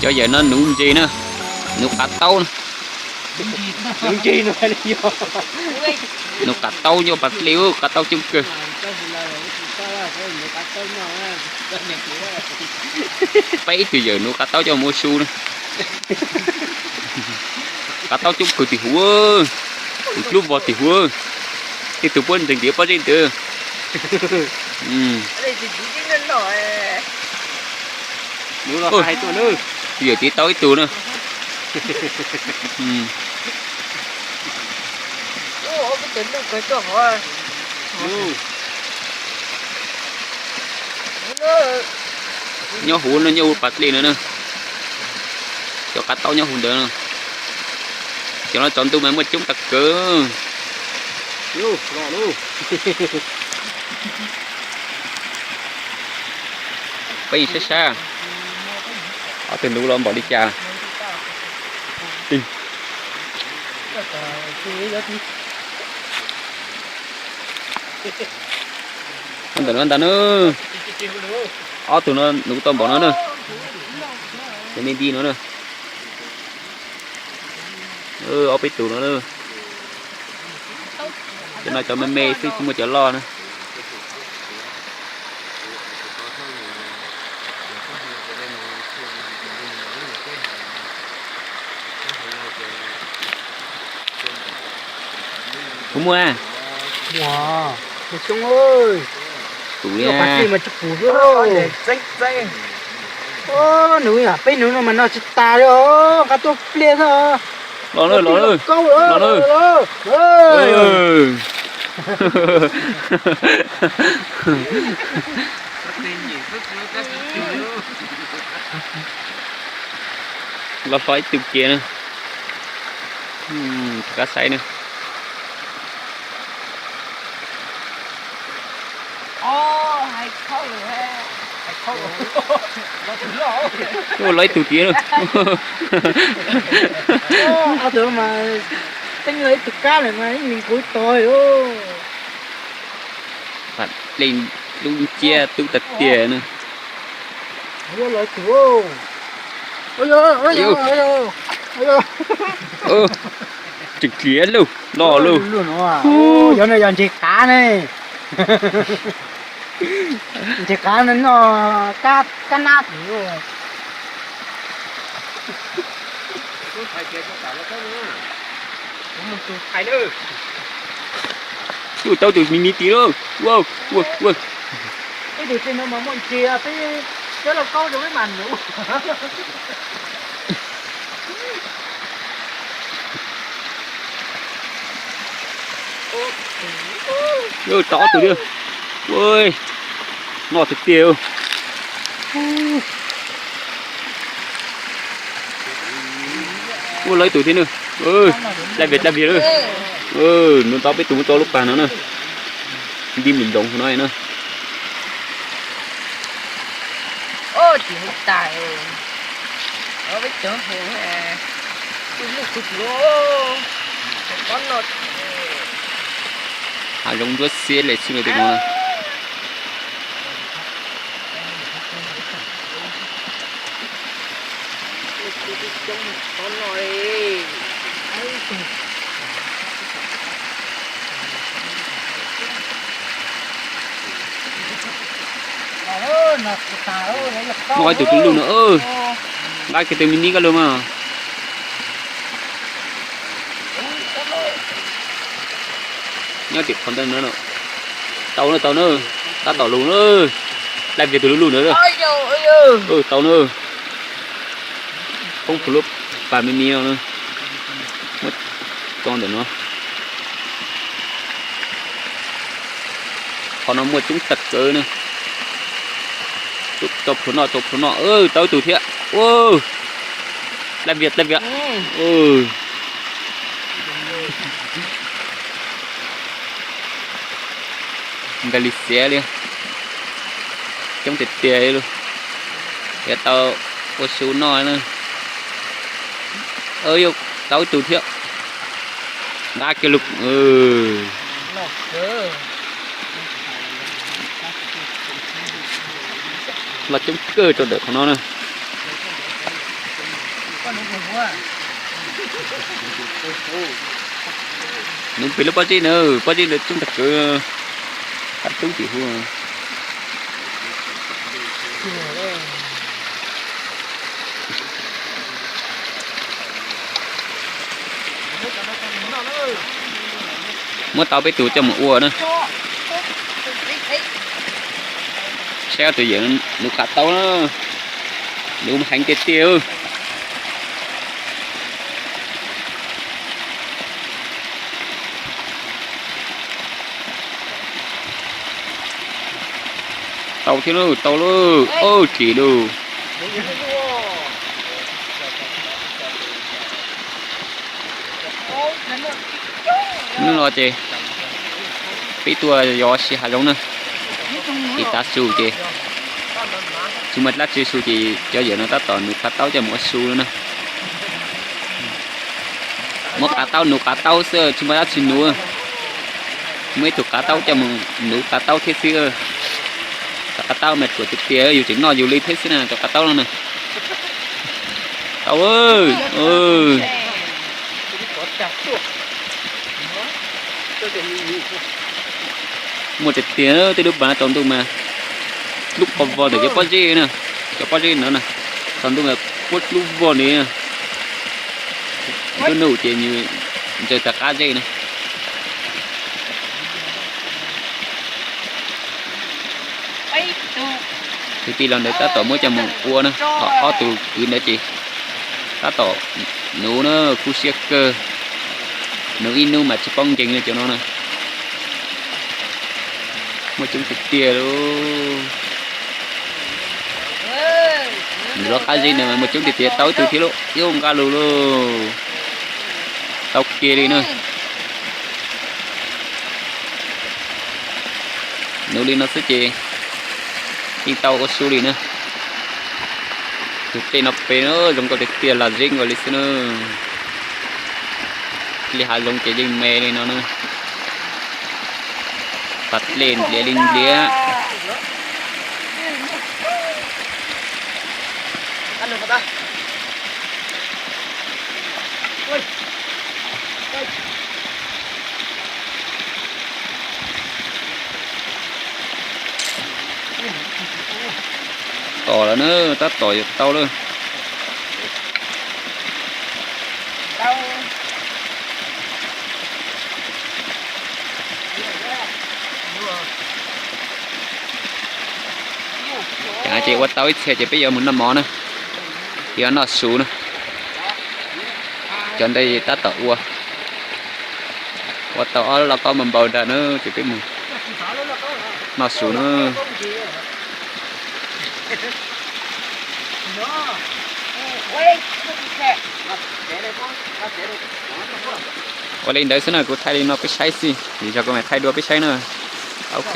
Cov yawm no nuv ntses na, nuv qav taub na. Nuv qav taub nyob pas dlej, qav taub coob kawg. Peb ib tug yawm nuv qav taub coj mus ua su na. Qav taub coob kawg tim huv, tus dlub vog tim huv. Tej tus puab ntseeg tias pob zeb ntawd. Yawm txiv tau ib tug na. Nyob huv no, nyob huv pas dlej no na. Cov qav taub nyob huv ntawd no. Cov no tsaus ntuj mas muaj coob tag kawg. Peb sab sab, ob tug nuv los npaum li cas. Ntawm no ntag na, ob tug no nuv tau npaum no na. Cov me di no na, ob peb tus no na. Cov no cov me me xwb, tsis muaj cov loj na. Kuv muaj na. Muaj, muaj coob. Tus no pas dlej mas tsis pum xwb. Nws yam peb nws no mas no tsis tas li os, nqa tuaj pliag xwb. Los na, los na, los na. Los hlo ib tug kiag na. Rov qab saib na. Los ib tug tiag na. Teeb los ib tug kab lawm mas ib me nqus tog. Pas dlej lub nciab tub tag tiag na. Tseem dliav lauj, loj lauj. Yog no yog ntses qav ne. Ntses qav no noj kab nab tim. Ua tau tus me me tim lauj. Ua, ua, ua. Peb tus tsev no mas muaj ntses, peb cov lauj kaub rau peb mas nuv. Tau ob tug thiab. Ua, noj tiag tiag. Ua, lawv ib tug thiab na. Dlaj vias dlaj vias na. Nuv tau peb tus, muab tso lub pas no na. Nti nplis nploov no na. Hav zoov ntsuab xiab li xwb no. Muaj ib tug dub lug no, nqa kiag tus me me koj lug mas. Nyob tim qhov ntawd no. Tau na, tau na, tab tom lug na. Dlaj vias tus lub lug ntawd. Tau na. Poob plhuav lub pas me me no na. Muab tso ntawm no. Qhov no muaj coob tag kawg na. Tso plhuav noj, tso plhuav noj. Tau ib tug thiab. Dlaj vias, dlaj vias. Nqa li xiav li. Coob tiag tiag li. Yuav tau ua su noj na. Tau ib tug thiab. Nqa kiag lug. Los coob kawg rau ntawm qhov no na. Nuv pem lub pob zeb na, pob zeb ntawd coob tag kawg, qab tub tim hu. Muab tau peb tus coj mus ua na. Saib ob tug yawm nuv qav taub na, nuv heev tiag tiag. Tau thiab lauj, tau lauj, tsis lauj. Hnub no ces peb tuaj yos si hav zoov na, ces tav su ces tsis muaj dab tsi su ces cov yawm no tab tom nuv qav taub coj mus ua su na. Muab qav taub nuv qav taub xwb tsis muaj dab tsi nuv. Muaj ib tug qav taub coj mus nuv qav taub thiab xwb. Cov qav taub mas ruam tiag tiag, yus tseem noj yus li thiab xwb na cov qav taub no na. Tau, muaj tiag tiag, tej lub pas no tsaus ntuj mas dlub qhov vog ntawm cov pob zeb na, cov pob zeb ntawd na, tsaus ntuj mas puab dlub vog li. Lub nub ces nws ntsaws tag qab zeb na. Tus tij laug ntawd tab tom muab coj mus ua na, ho ob tug kwv ntawd ces tab tom nuv na, kub siab kawg. Nuv ib hnub mas tsis paub nkees li cov no na. Muaj coob tiag tiag lauj. Nws lub qab zeb ntawd mas muaj coob tiag tiag, tau ib tug thiab lauj, ib nqaj lug lauj. Tau kiag li na. Nuv li no xwb ces yeej tau ua su li na. Tus dlej no pem zoo nkauj tiag tiag, lag zeb nkaus li xwb na. Li hav zoov ces yeej me li no na. Pas dlej npliav li npliav. Tom lawm na, tab tom yuav tau lawm. Ces ua tau ib txhia ces peb yuav mus noj mov na, yuav noj su na. Cov ntawd tab tom ua, ua tau ob lub lauj kaub npau npau nrag na ces peb mus noj su na. Ua li ntawd xwb na, kuv thaij li no peb saib xwb, vim yog kuv mam thaij dua peb saib na. Ok.